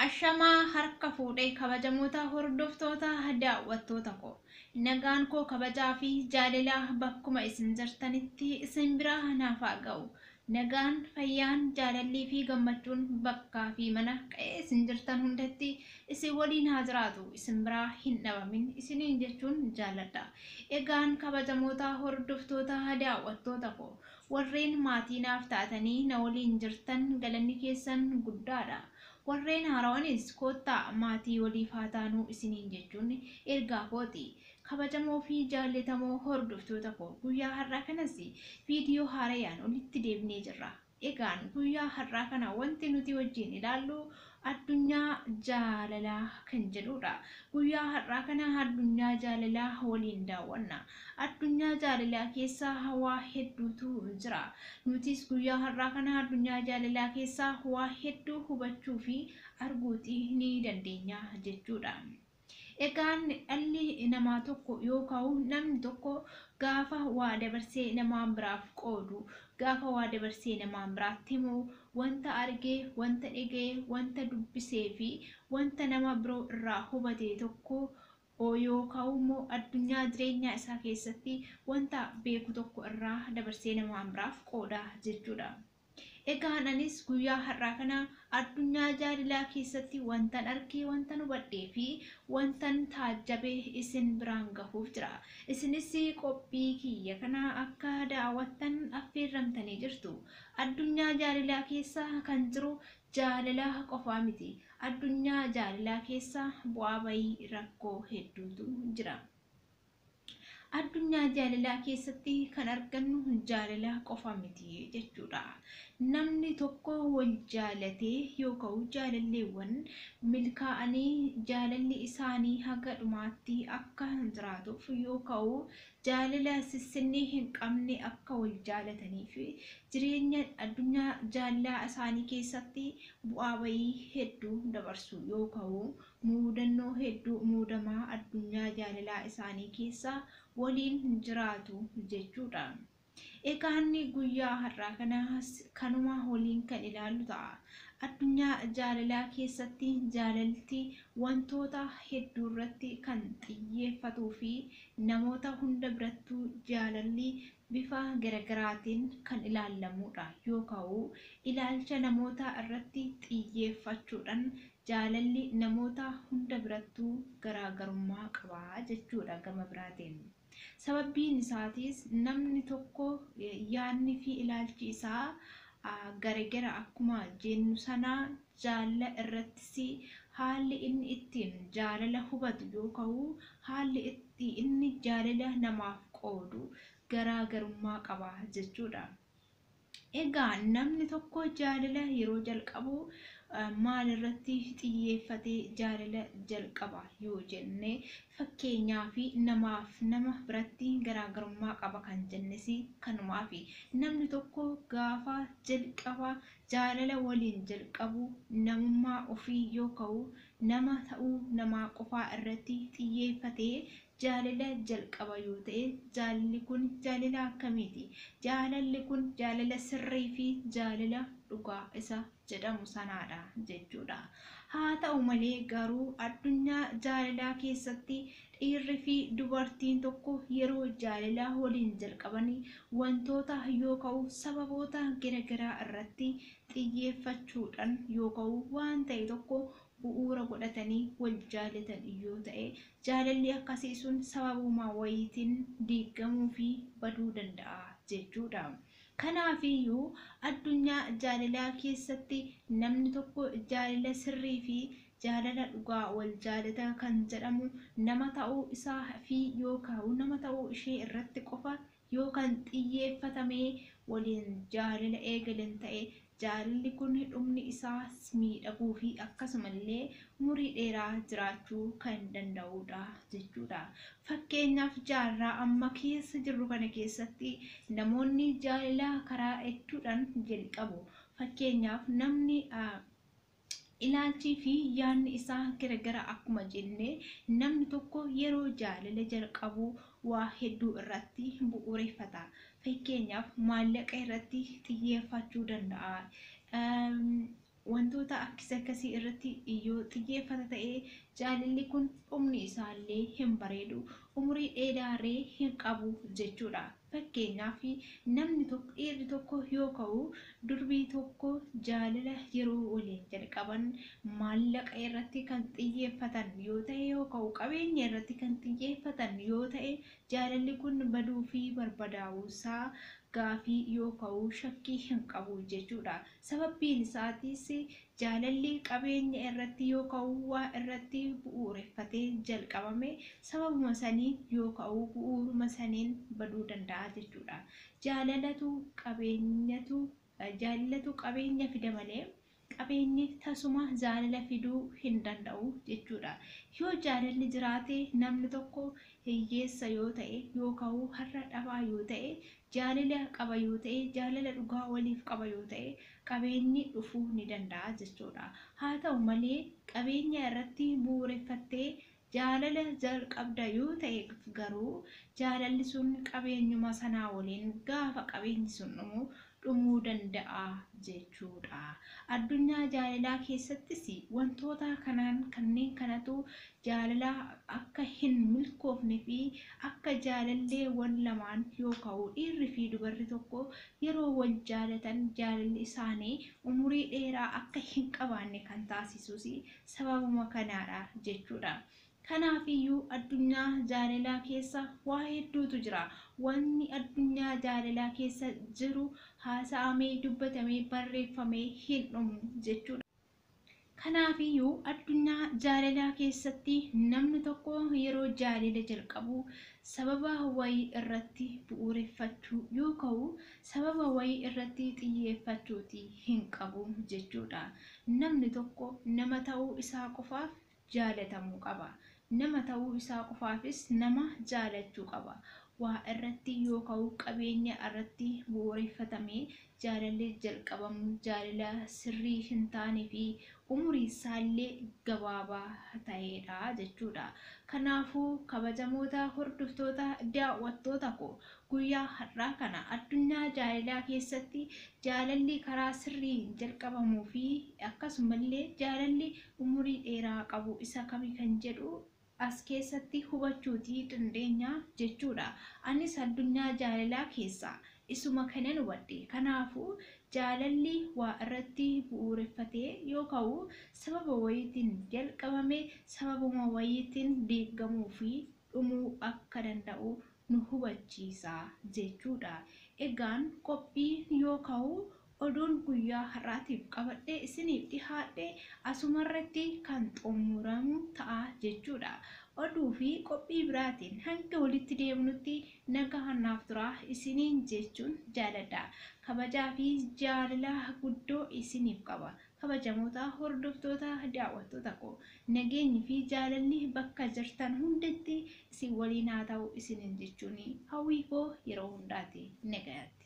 Ashamaa harka fuudhee kabajamoota hordoftoota daawwattoota koo, nagaan koo kabajaa fi jaalalaa bakkuma isin jirtanitti isin bira naaf haa ga'u. Nagaan, fayyaan, jaalallii fi gammachuun bakkaa fi mana qa'ee isin jirtan hundatti isin waliin haa jiraatu, isin biraa hin dhabamin isiniin jechuun jaalladha. Egaan kabajamoota hordoftoota daawwattoota koo, warreen maatii naaf taatanii na waliin jirtan galanni keessan guddaadha. Warreen haarawanis koottaa maatii waliif haa taanuu isiniin jechuun ergaa kooti. Kabajamoo fi jaallatamoo hordoftoota koo, guyyaa har'aa kanas viidiyoo haarayaan olitti deebinee jirra. Egaan guyyaa har'aa kana wanti nuti wajjin ilaallu addunyaa jaalalaa kan jedhudha. Guyyaa har'aa kana addunyaa jaalalaa waliin daawwanna. Addunyaa jaalalaa keessa waa hedduutu jira. Nutis guyyaa har'aa kana addunyaa jaalalaa keessaa waa hedduu hubachuu fi arguuti ni dandeenya jechuudha. Egaan dhalli namaa tokko yookaan namni tokko gaafa waa dabarsee namaan biraaf qoodu, gaafa waa dabarsee namaan biraatti himu, wanta argee, wanta dhaga'e, wanta dubbisee fi wanta nama biroo irraa hubate tokko yookaan immoo addunyaa jireenyaa isaa keessatti wanta beeku tokko irraa dabarsee namaan biraaf qooda jechuudha. Egaan anis guyyaa har'aa kana addunyaa jaalalaa keessatti wantan argee, wantan hubadhee fi wantan taajjabe isin biraan gahuuf jira. Isinis qophii kiyya kana akka daawwattan affeerramtanii jirtu. Addunyaa jaalalaa keessa kan jiru jaalala qofaa miti. Addunyaa jaalalaa keessa bu'aa bayii rakkoo hedduutu jira. Addunyaa jaalalaa keessatti kan argannu jaalala qofa miti jechuudha. Namni tokko wal jaalatee yookaan jaalalleewwan milkaa'anii jaalalli isaanii haga dhumaatti akka jiraatuuf yookaan jaalala sissinnii hin qabne akka wal jaalataniif jireenya addunyaa jaalalaa isaanii keessatti bu'aa bayii hedduu dabarsu yookaan muudannoo hedduu muudamaa addunyaa jaalalaa isaanii keessa waliin jiraatu jechuudha. Egaan guyyaa har'aa kana kanuma waliin kan ilaallu ta'a. Addunyaa jaalalaa keessatti jaalalti wantoota hedduu irratti kan xiyyeeffatuu fi namoota hunda birattuu jaalalli bifa garaagaraatiin kan ilaalamudha. Yookaan ilaalcha namoota irratti xiyyeeffachuudhaan jaalalli namoota hunda birattuu garaagarummaa qaba jechuudha gama biraatiin. Sababbiin isaatis namni tokko yaadni fi ilaalchi isaa garagara akkuma jennu sana jaalala irrattis haalli inni ittiin jaalala hubatu yookaan haalli itti inni jaalala namaaf qoodu garaagarummaa qaba jechuudha. Egaa namni tokko jaalala yeroo jalqabu maal irratti xiyyeeffatee jaalala jalqaba yoo jenne, fakkeenyaa fi namaaf nama biratti garaagarummaa qaba kan jennes kanumaafi. Namni tokko gaafa jalqaba jaalala waliin jalqabu namummaa ofii yookaan nama ta'uu namaa qofaa irratti xiyyeeffatee jaalala jalqaba yoo ta'e, jaalalli kun jaalala akkamiiti? Jaalalli kun jaalala sirrii fi jaalala dhugaa isa jedhamu sanaadha jechuudha. Haa ta'u malee garuu addunyaa jaalalaa keessatti dhiirri fi dubartiin tokko yeroo jaalala waliin jalqabanii wantoota yookaan sababoota garaagaraa irratti xiyyeeffachuudhaan yookaan waan ta'e tokko bu'uura godhatanii wal jaalatan yoo ta'e, jaalalli akkasii sun sababuma wayiitiin diigamuu fi baduu danda'a jechuudha. Kanaafiyyuu addunyaa jaalalaa keessatti namni tokko jaalala sirrii fi jaalala dhugaa wal jaalata kan jedhamu nama ta'uu isaa fi yookaan nama ta'uu ishee irratti qofa yookaan xiyyeeffatamee waliin jaalala eegalan ta'e, jaalalli kun dhumni isaa miidhaguu fi akkasumallee umurii dheeraa jiraachuu kan danda'udha jechuudha. Fakkeenyaaf jaarraa amma keessa jirru kana keessatti namoonni jaalala karaa hedduudhaan jalqabu. Fakkeenyaaf namni ilaalchii fi yaadni isaa garagara akkuma jenne, namni tokko yeroo jaalala jalqabu waa hedduu irratti bu'uureffata. Fakkeenyaaf maallaqa irratti xiyyeeffachuu danda'a. Wantoota akkas akkasii irratti yoo xiyyeeffata ta'e jaalalli kun dhumni isaallee hin bareedu, umurii dheeraarree hin qabu jechuudha. Fakkeenyaaf namni tokko, dhiirri tokko yoo ka'u durbii tokko jaalala yeroo waliin jalqaban maallaqa irratti kan xiyyeeffatan yoo ta'e yoo ka'u qabeenya irratti kan xiyyeeffatan yoo ta'e jaalalli kun baduu fi barbadaa'uusaa gaafii yoo ka'u shakkii hin qabu jechuudha. Sababbiin isaatis jaalalli qabeenya irratti yoo ka'u waa irratti bu'uureffatee jalqabame sababuma saniin yoo ka'u bu'uuruma saniin baduu danda'a jechuudha. Jaalalatu qabeenyatu jaalalatu qabeenya fida malee qabeenyi tasuma jaalala fiduu hin danda'u jechuudha. Yoo jaalalli jiraate namni tokko hiyyeessa yoo ta'e yookaan har'a dhabaa yoo ta'e jaalala qaba yoo ta'e jaalala dhugaa waliif qaba yoo ta'e qabeenyi dhufuu ni danda'a jechuudha. Haa ta'u malee qabeenya irratti bu'uureffattee jaalala jalqabda yoo ta'e garuu jaalalli sun qabeenyuma sanaa waliin gaafa qabeenyi sun dhumu dhumuu danda'a jechuudha. Addunyaa jaalalaa keessattis wantoota kanaan kanneen kanatu jaalala akka hin milkoofne fi akka jaalalleewwan lamaan yookaan dhiirri fi dubarri tokko yeroo wal jaalatan jaalalli isaanii umurii dheeraa akka hin qabaanne kan taasisus sababuma kanaadha jechuudha. Kanaafiyyuu addunyaa jaalalaa keessa waa hedduutu jira. Wanni addunyaa jaalalaa keessa jiru haasa'amee, dubbatamee, barreeffamee hin dhumu jechuudha. Kanaafiyyuu addunyaa jaalalaa keessatti namni tokko yeroo jaalala jalqabu sababa wayii irratti bu'uureffachuu yoo ka'u sababa wayii irratti xiyyeeffachuuti hin qabu jechuudha. Namni tokko nama ta'uu isaa qofaaf jaalatamuu qaba. Nama ta'uu isaa qofaafis nama jaalachuu qaba. Waa irratti yoo ka'u qabeenya irratti bu'uureffatamee jaalalli jalqabamu jaalala sirrii hin taane fi umurii isaallee gabaabaa ta'edha jechuudha. Kanaafuu kabajamoota hordoftoota daawwattoota koo guyyaa har'aa kana addunyaa jaalalaa keessatti jaalalli karaa sirriin jalqabamuu fi akkasumallee jaalalli umurii dheeraa qabu isa kami kan jedhu as keessatti hubachuutii dandeenya jechuudha. Anis addunyaa jaalalaa keessaa isuma kanan hubadhe. Kanaafuu jaalalli waa irratti bu'uureffatee yoo ka'u sababa wayiitiin jalqabame sababuma wayiitiin deeggamuu fi dhumuu akka danda'u nu hubachiisa jechuudha. Egaan qophiin yoo ka'u oduun guyyaa har'aatiif qabadhee isiniif dhihaadhe asumarratti kan xumuramu ta'a jechuudha. Oduu fi qophii biraatiin hanga walitti deemnutti nagaa naaf turaa isiniin jechuun jaaladha. Kabajaa fi jaalala guddoo isiniif qaba. Kabajamoota hordoftoota daawwattoota koo nageenyi fi jaalalli bakka jirtan hundatti isin waliin haa ta'u isiniin jechuun hawwii koo yeroo hundaati nagayaatti.